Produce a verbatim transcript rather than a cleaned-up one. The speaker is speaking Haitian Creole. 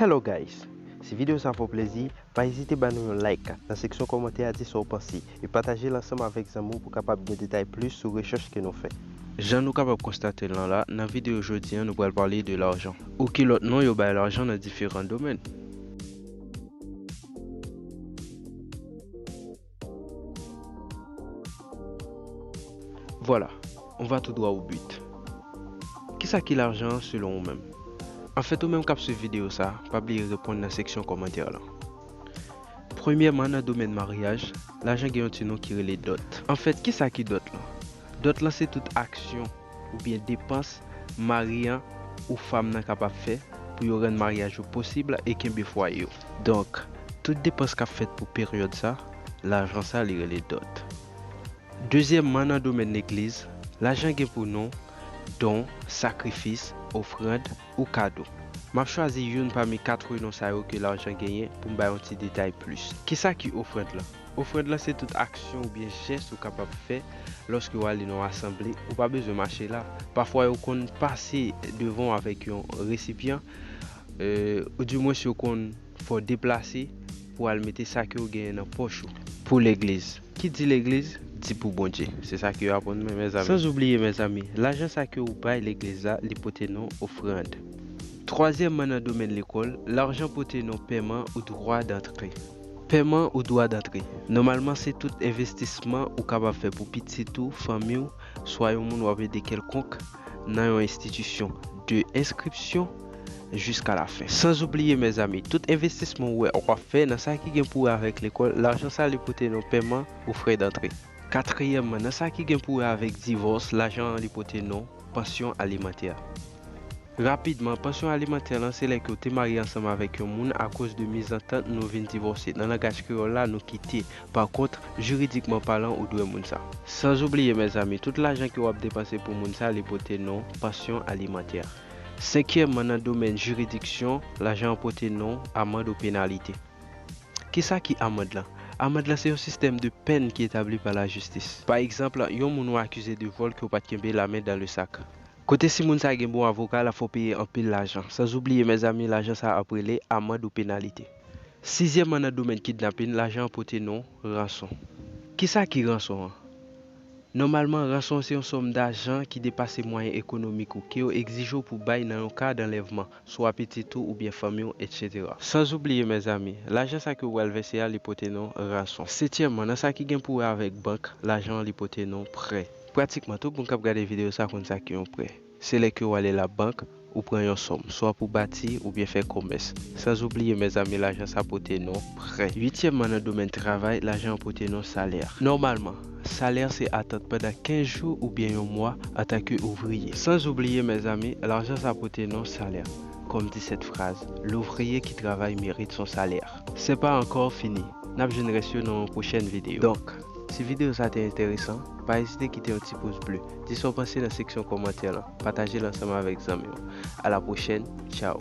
Hello guys! Si videyo sa fè w plezi, pa ezite ba nou yon like nan seksyon kòmantè a, di sa w panse, e pataje l ansanm avèk zanmi w pou w kapab gen detay plis sou rechèch ke nou fè. Jan nou kapab konstate l lan la, nan videyo jodi a, nou pral pale de lajan. Ou ki lòt non yo bay lajan nan diferan domèn. Vwala, on va tout droit au but. Kisa ki lajan an selon ou menm? Anfèt, ou menm k ap swiv videyo sa, pa bliye reponn nan seksyon kòmantè lan. Premyèman, nan domèn maryaj, lajan gen yon ti non ki rele dòt. Anfèt, kisa ki dòt lan? Dòt lan se tout aksyon oubyen depans mari an ou fanm nan kapab fè pou yo rann maryaj yo posib e kenbe fwaye yo. Donk, tout depans k ap fèt pou peryòd sa, lajan sa li rele dòt. Dezyèmman, nan domèn legliz, lajan gen pou non don, sakrifis, ofrann ou kado. M ap chwazi youn pami kat non sa yo ke lajan genyen pou m bay yon ti detay plis. Kisa ki ofrann lan? Ofrann lan se tout aksyon oubyen jès ou kapab fè lòske w ale nan yon asanble, ou pa bezwen mache la. Pafwa yo konn pase devan w avèk yon resipyan, e, oudimwens yo konn fè w deplase pou al mete sa ke w genyen nan pòch ou. Pou legliz. Ki di legliz, di pou Bondye. Se sa ke yo aprann mwen, mezanmi. Sanzoubliye, mezanmi, lajan sa ke ou bay legliz la, li pote non ofrann. Twazyèmman, nan domèn lekòl, lajan pote non pèman ou dwa dantre. Pèman ou dwa dantre. Nòmalman, se tout envestisman ou kapab fè pou pitit ou, fanmi w, swa yon moun w ap ede kèlkonk nan yon enstitisyon, de enskripsyon jiska la fen. Sanzoubliye, mezanmi, tout envestisman ou wè w ap fè nan sa ki gen pou wè avèk lekòl, lajan sa li pote non pèman ou frè dantre. Katriyèmman, nan sa ki gen pou wè avèk divòs, lajan an li pote non pansyon alimantè. Rapidman, pansyon alimantè lan se lè ke w te marye ansanm avèk yon moun akoz de mizantant nou vin divòse. Nan langaj kreyòl la, nou kite. Pa kont, jiridikman palan, ou dwe moun sa. Sanzoubliye, mezanmi, tout lajan ke w ap depanse pou moun sa, li pote non pansyon alimantè. Senkyèmman, nan domèn jiridiksyon, lajan an pote non amann ou penalite. Kisa ki amann lan? Amann lan se yon sistèm de pèn ki etabli pa lajistis. Pa egzanp, yon moun ou akize de vòl ke w pa t kenbe la men dan le sak. Kote si moun sa gen bon avoka, l ap fè w peye anpil lajan. Sanzoubliye, mezanmi, lajan sa ap rele amann ou penalite. Sizyèmman, nan domèn kidnapin, lajan an pote non ranson. Kisa ki ranson an? Nòmalman, ranson an se yon sòm dajan ki depase mwayen ekonomik ou ke yo egzije w pou bay nan yon ka danlèvman, swa pitit ou oubyen fanmi w, etsetera. Sanzoubliye, mezanmi, lajan sa ke w pral vèse a, li pote non ranson. Setyèmman, nan sa ki gen pou wè avèk bank, lajan an li pote non prè. Pratikman tout moun k ap gade videyo sa konn sa ki yon prè. Se lè ke w ale labank, ou pran yon sòm, swa pou bati oubyen fè kòmès. Sanzoubliye, mezanmi, lajan sa pote non prè. Uityèmman, nan domèn travay, lajan an pote non salè. Nòmalman, salè se atant pandan kenz jou oubyen yon mwa antanke ouvriye. Sanzoubliye, mezanmi, lajan sa pote non salè. Comme dit cette phrase, l'ouvrier qui travaille mérite son salaire. Se pa ankò fini. N ap jwenn rès yo nan yon pwochèn videyo. Donk, si videyo sa te enteresan, pa ezite kite yon ti pouz ble. Di sa w panse nan seksyon kòmantè lan. Pataje l ansanm avèk zanmi w. A la pwochèn. Tchao.